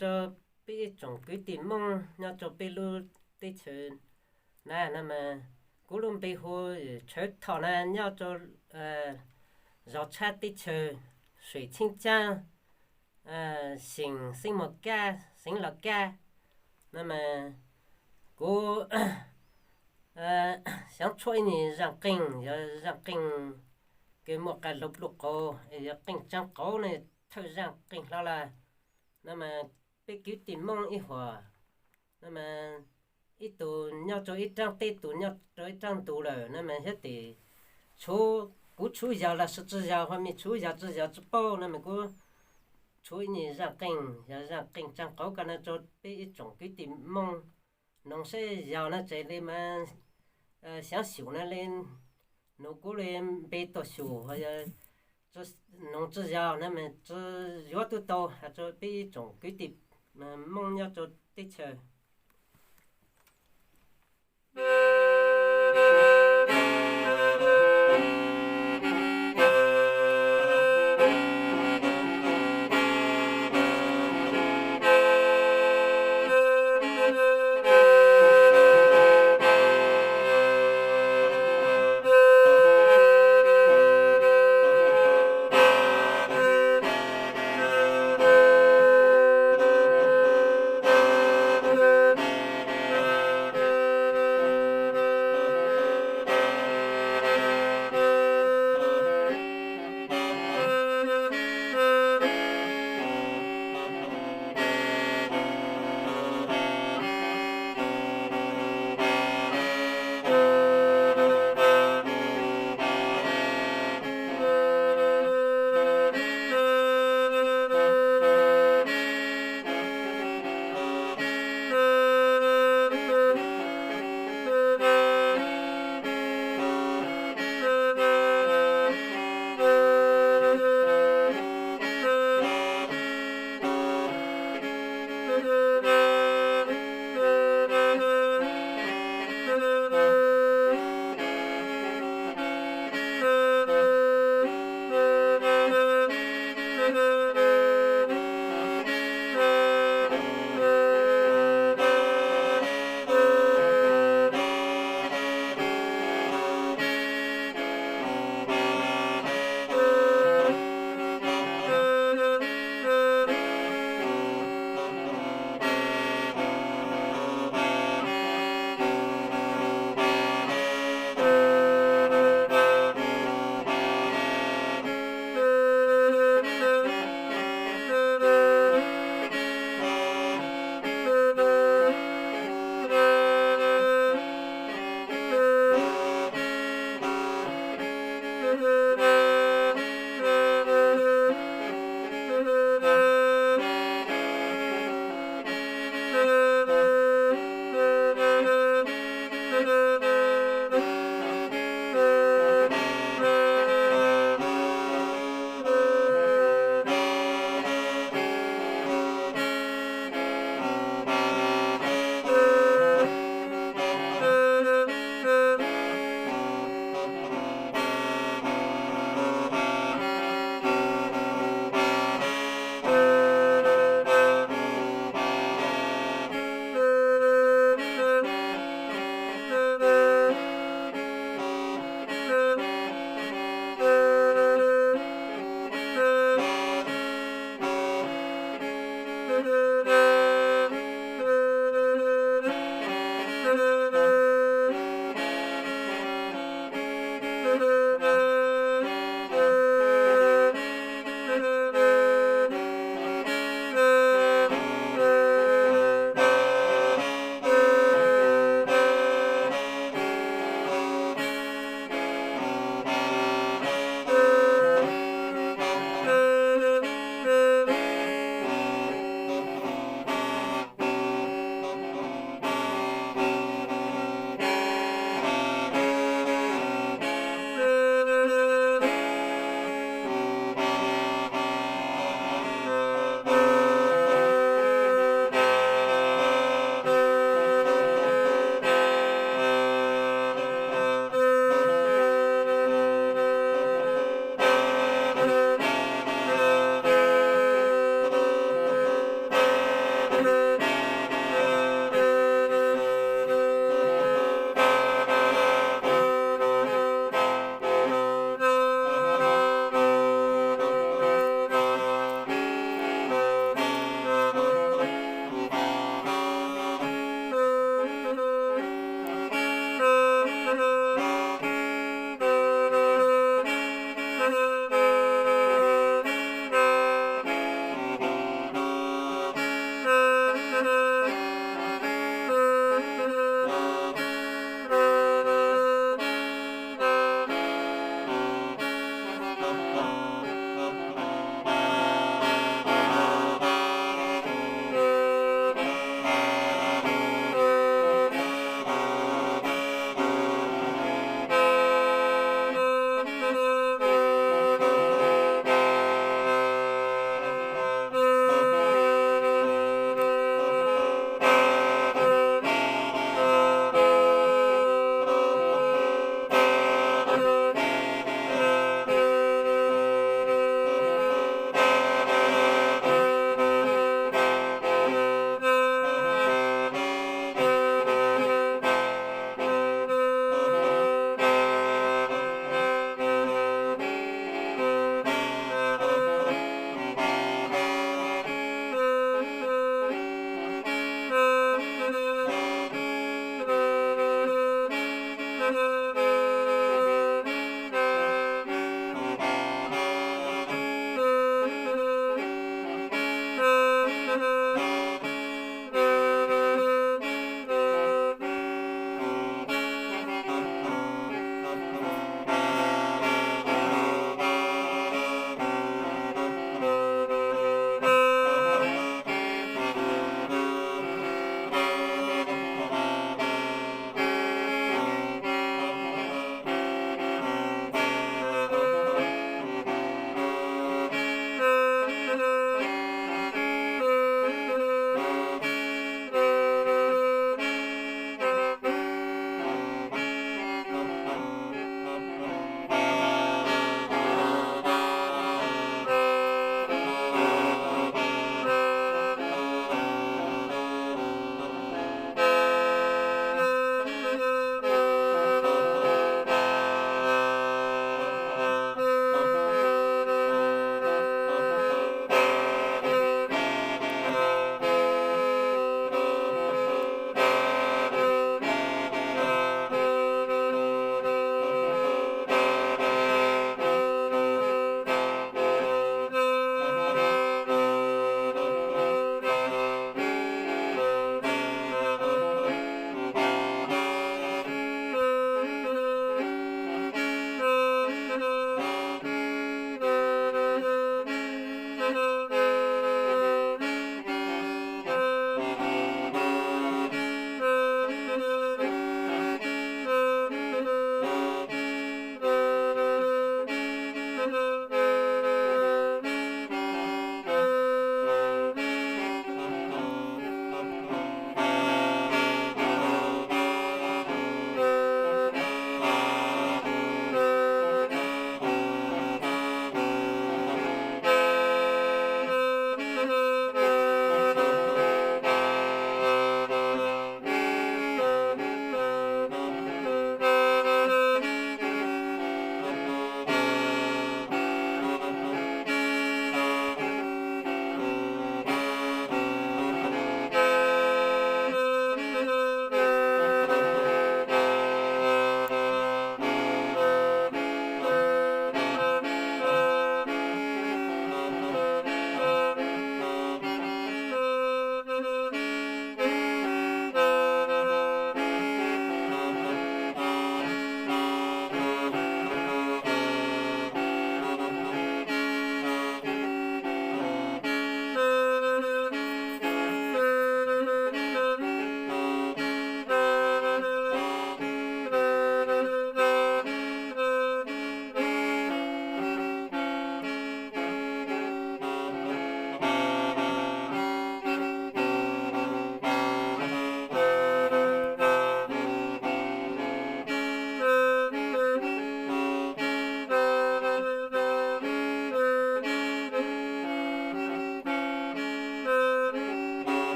Rau peb ib tsoom kwv tij Hmoob nyob rau peb lub teb chaws na, no mas kuv lub npe hu Tshawv Thoj na, nyob rau zos tshab teb chaws Suam Tsheeb Tsab, xeem Xeev Mos Kab, xeev Los Kab. No mas kuv xyov tshuab ib nyuag zaj qeej, yog zaj qeej kws muaj qas lug pluj qaug, yog qeej tsaa qauv ne, thawj zaj qeej hlo lawm. No mas peb kwv tij Hmoob ib huam, no mas ib tug nyob rau ib raab teb, tus nyob rau ib raab ntu lawm, no mas thiab tes tshuav, kuv tshuav yog los sis tsi yog, ho mej tshuav yog tsi yog tsi paub, no mas kuv tshuav ib nyuag zaj qeej, yog zaj qeej tsaa qauv ko no rau peb ib tsoom kwv tij Hmoob noog saib yog no ces le mas xyov xyum no le, nug kuv le npe tuaj xyum, ho yog noog tsi yog no mas tsi yuav tuaj tau, has rau peb ib tsoom kwv tij Hmoob nyob rau teb chaws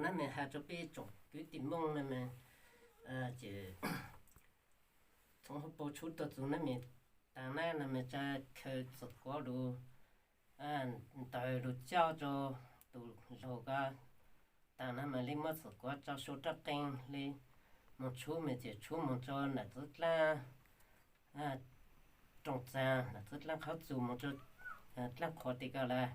Nab mes has rua peb tsoom kwv tij Moob nab mes, ces txhoov hauv paus tshub tuaj txug nab mes taag nab nab mes tsa khaws txuas kuav lug, ntawg lug coj rua tug laug ko taag nab mes le muab txuas kuav tso sau rab qeej le moog tshub mes ces tshub moog rua nam txwv dlaab rooj txag, nam txwv dlaab qhov txug moog rua dlaab qhuav ti ko lawm.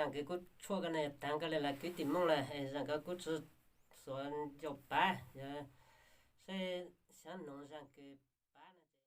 Zaj kws kuv tshuaj ko ne taag koj le lawv kwv tij Moob lawm, zaj kws kuv tsi xuav ncaus pav, yog seb xyov nug zaj kws pav na.